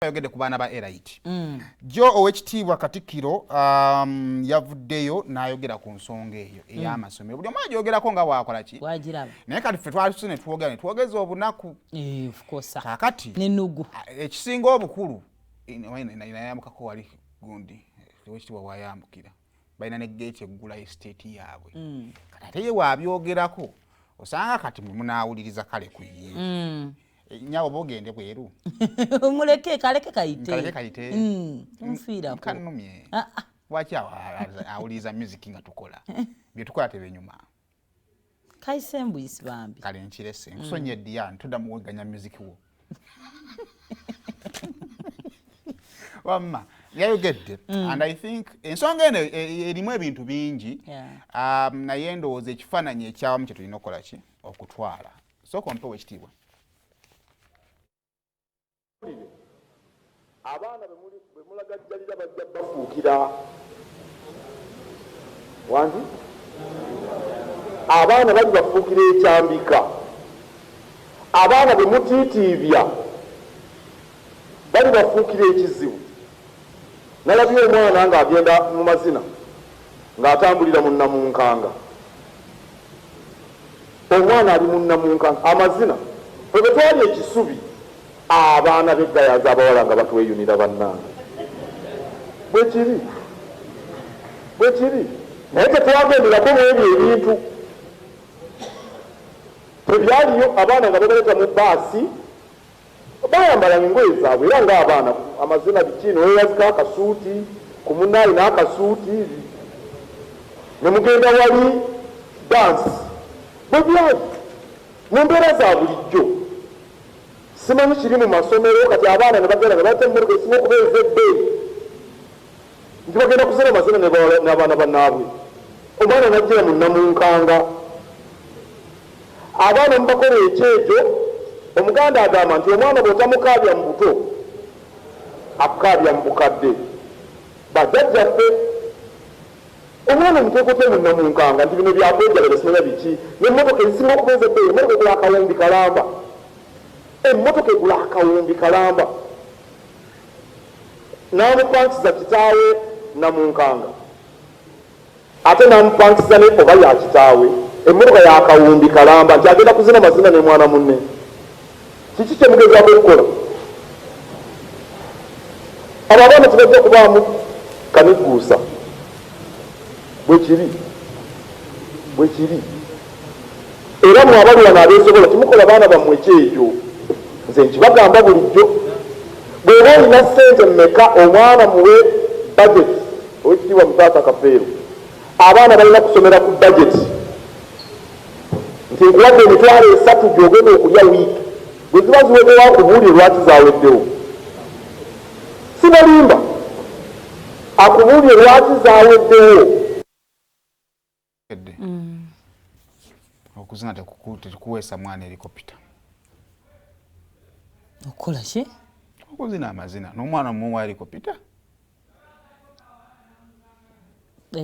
Ayogedde ku baana ba Elite. Jo Owekitiibwa Katikkiro yavuddeyo n'ayogera ku nsonga eyo ey'amasomero. Buli omu agyogerako nga bw'akola ki, Wagiraba. Naye kati ffe twali tuse ne twogera ne twogeza obunaku. Eh, of course. Kaakati N'ennugu. Ekisinga obukulu, nayambukako wali gundi Owekitiibwa wayambukira, balina ne geeti eggula estate yaabwe. Kati ate ye waabyogerako, osanga kati mwe munaawuliriza kale ku ye. Nyawo bogende bweru. Muleke, kaleke kayite. Kaleke kayite. Nfiirako. Kanumye. Ah, ah. Lwaki awuliriza music nga tukola bye tukola tebinyuma? Kayise mbuyisi bambi. Kale nkirese, nkusonye eddiya, ntudda muweganya music wo. Wamma yayogedde and I think ensonga eno erimu ebintu bingi. Naye ndowooza ekifaananyi ekyawamu kye tulina okukola ki okutwala. Sooka ompewo ekitiibwa. Abaana bwe mulagajjalira bajja bafuukira wangi, abaana bali bafuukira ekyambika, abaana bwe mutiitiibya bali bafuukira ekizibu. Nalabye omwana ng'agenda mu mazina ng'atambulira mu nnamunkanga. Omwana ali mu nnamunkanga amazina. Ffe bwe twali ekisubi, abaana b'eggayaza abawala nga batweyunira bannange. Bwe kiri, bwe kiri, naye tetwagenderako mu ebyo ebintu, tebyaliyo. Abaana nga babaleeta mu baasi, bayambalanga engoye zaabwe era ng'abaana, amazina biki, neweyazika akasuuti ku munaayi n'akasuuti ne mugenda wali dansi. Bwe byali mu mbeera za bulijjo. Simanyi kiri mu masomero kati, abaana ne bagenda ne baleeta emmotoka ezisinga okuba ez'ebbeeyi nti bagenda kuzina mazina n'abaana bannaabwe. Omwana n'ajjira mu nnamunkanga. Abaana mubakola ekyejo. Omuganda agamba nti omwana bw'otamukaabya mu buto, akukaabya mu bukadde. Bajjajjaffe, omwana omuteeka otya mu nnamunkanga nti bino byakwejalaja, simanya biki, n'emmotoka ezisinga okuba ez'ebbeeyi? Emmotoka egula akawumbi kalamba, emmotoka egula akawumbi kalamba, n'amupankiza kitaawe namunkanga, ate n'amupankiza ne oba ya kitaawe emmotoka ya kawumbi kalamba nti agenda kuzina mazina ne mwana munne. Kiki kyemugezaako okukola? Abo abaana tebajja kubaamu kanigguusa. Bwe kiri, bwe kiri. Era mwe abali wano abeesobola, timukola baana bammwe kyejo. Nze nkibagamba bulijjo, bw'oba olina ssente mmeka, omwana muwe budget. Owekitiibwa Mutaasa Kafeero, abaana balina kusomera ku budget, nti nkuwadde 30,000 gy'ogenda okulya wiiki, bwe ziba ziweddewo akubuulire lwaki zaweddewo. Sibalimba, akubuulire lwaki zaweddewo. Okuzina tekukuweesa mwana helicopter. Okukola ki? Okuzina amazina n'omwana muwa helicopter.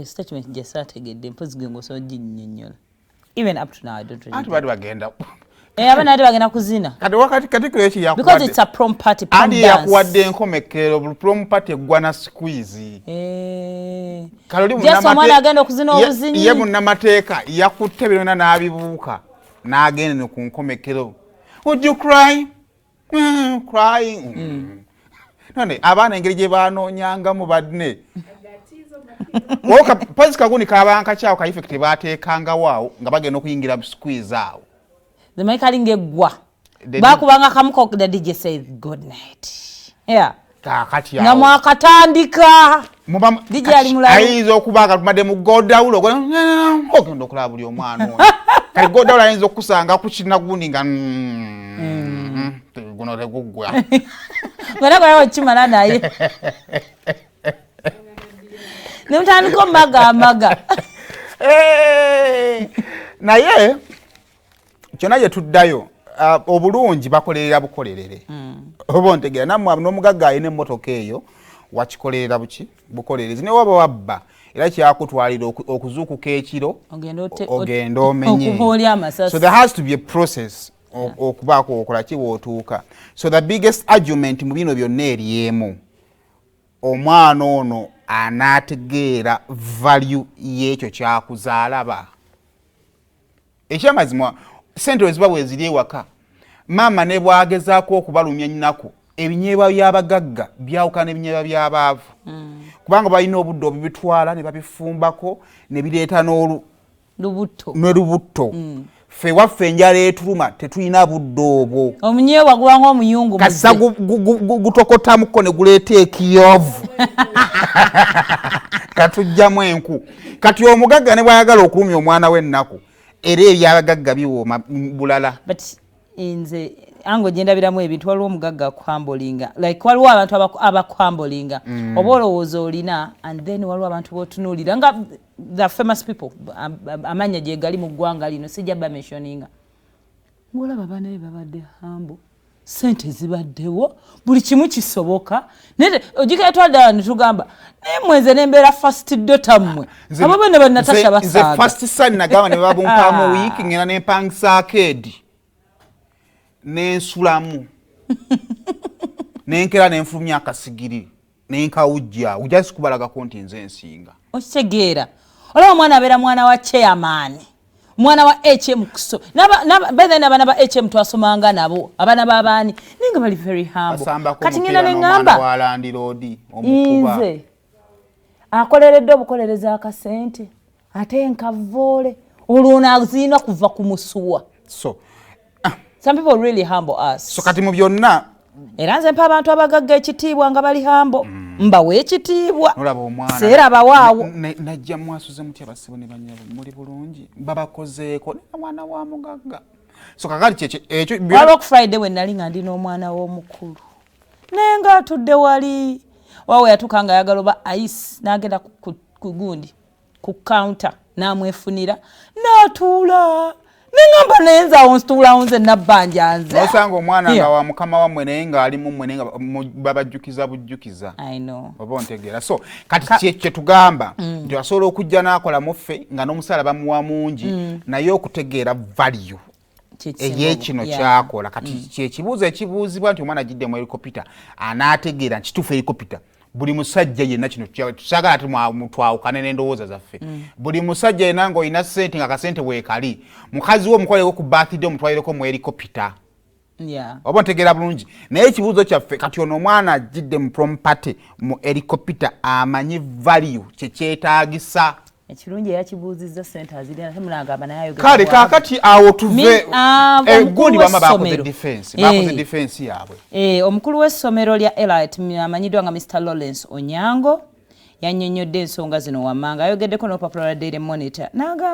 Statement gye saategedde, mpozi gwe ng'osobola oginnyonnyola. Even up to now I don't really Anti bali bagenda Eh, abaana ate bagenda kuzina. Kati wakati katikiro eki Because it's a prom party, prom Andi dance. Yakuwadde enkomekero, buli prom party eggwa na squeeze. Eh. Kale oli Just omwana agenda okuzina obuzinyi. Ye munnamateeka yakutte byonna n'abibuuka n'agenda ne ku nkomekero. Would you cry? Crying. None abaana engeri gye banoonyangamu banne. Pozi kagundi kabanka kyawo ka effect bateekangawo awo nga bagenda okuyingira squeeze awo. Zimanyi kalinga eggwa. Bakubanga kamuko, the DJ says good night. Yeah. Kaakati Nga awo mwakatandika. DJ ali mulalu. Ayinza okuba nga tumadde mu godawulo, ogenda okulaba buli omwana ono. Kati godawulo ayinza okukusanga ku kinagundi nga guno teguggwa. Ngona kwayo kimala naye. Ne mutandika omaga amaga. Eh, naye kyonna gye tuddayo, obulungi bakolerera bukolerere. Oba ontegeera, nammwe n'omugagga alina emmotoka eyo wakikolerera buki bukolerezi, ne waba wabba era kyakutwalira okuzuukuka ekiro Ogende ogende omenye. Okuba oli amasasi. So there has to be a process. Okubaako okola ki wootuuka. So the biggest argument mu bino byonna eri emu: omwana ono anaategeera value y'ekyo kyakuzaalaba? Ekyamazima, sente weziba bweziri ewaka, maama ne bwagezaako okubalumya ennaku, ebinyeebwa by'abagagga byawukana n'ebinyeebwa by'abaavu, kubanga balina obudde obubitwala ne babifumbako ne bireeta n'olu Lubuto. Ne lubutto. Ffe waffe enjala etuluma, tetulina budde obwo. Omunyeebwa gubanga omuyungu. Kasa gutokotamuko ne guleeta ekiyovu, katujjamu enku. Kati omugagga ne bwayagala okulumya omwana w'ennaku, era ebyabagagga biwooma bulala. But nze ango gyendabiramu ebintu, waliwo omugagga akuhumblinga, like waliwo abantu abakuhumblinga, oba olowooza olina, and then waliwo abantu botunuulira nga the famous people, amannya gye gali mu ggwanga lino, sijja bamentioninga, ngaolaba abaana be babadde humble, sente zibaddewo, buli kimu kisoboka. Naye ojiketwala ddala netugamba, naye mwenze nembeera first daughter mmwe abo bana banatasha. Nze basaaga. First son nagamba ne babumpaamu wiiki, ngenda nempangisa arcade nensulamu, nenkera nenfulumya akasigiri nenkawujja ujasi kubalagako nti nze nsinga. Okitegeera, olaba omwana abeera mwana wa chairman, mwana wa HM kuso bethe n'abaana ba HM twasomanga nabo, abaana b'abaani, naye nga bali very humble. Basambako. Kati ngenda omupiira n'omwana neŋŋamba wa landlord omukuba. Nze akoleredde obukolereza akasente, ate nkavoole olwo naziina kuva ku musuwa. So some people really humble us. So kati mu byonna, Era nze mpa abantu abagagga ekitiibwa nga bali humble, mbawa ekitiibwa. Nolaba omwana Seera bawaawo. Najja, mwasuze mutya basibo ne banyabo, muli bulungi, babakozeeko, naye mwana wa mugagga. So kakati kyekyo ekyo. Waliwo ku Friday we nali nga ndi n'omwana w'omukulu, naye ng'atudde wali wawe, yatuuka nga ayagala oba ice, n'agenda ku gundi ku counter n'amwefunira n'atuula. Neŋŋamba, naye nze awo nsituulawo nze nabbanja nze. Nosanga omwana nga Yeah. wa mukama wammwe, naye ng'ali mummwe, naye nga babajjukiza bujjukiza. I know. Oba ontegeera? So kati kyetugamba nti asobola okujja n'akola muffe nga n'omusaala bamuwa mungi, naye okutegeera value Kyekisinga ey'ekino kyakola. Kati kyekibuuzo ekibuuzibwa nti omwana agidde mu helicopter, anaategeera nti kituufu helicopter? Buli musajja yenna, kino tusaagala ate twawukane n'endowooza zaffe. Buli musajja yenna ng'olina ssente, nga kasente weekali, mukazi we omukoleko ku birthday, omutwalireko mu helicopter. Oba ontegeera bulungi? Naye ekibuuzo kyaffe kati, ono omwana ajjidde mu prom party mu helicopter, amanyi value kyekyetaagisa? Ekirungi eyakibuuzizza sente azirina, ate munagamba naye ayogera Kale bw'avu. Kaakati awo tuve. Omukulu Gundi bama bakoze w'essomero. defense, bakoze defense yaabwe. Omukulu w'essomero lya Elite amanyiddwa nga Mr Lawrence Onyango yannyonnyodde ensonga zino wammanga. Ayogeddeko n'olupapula lwa Daily Monitor n'agamba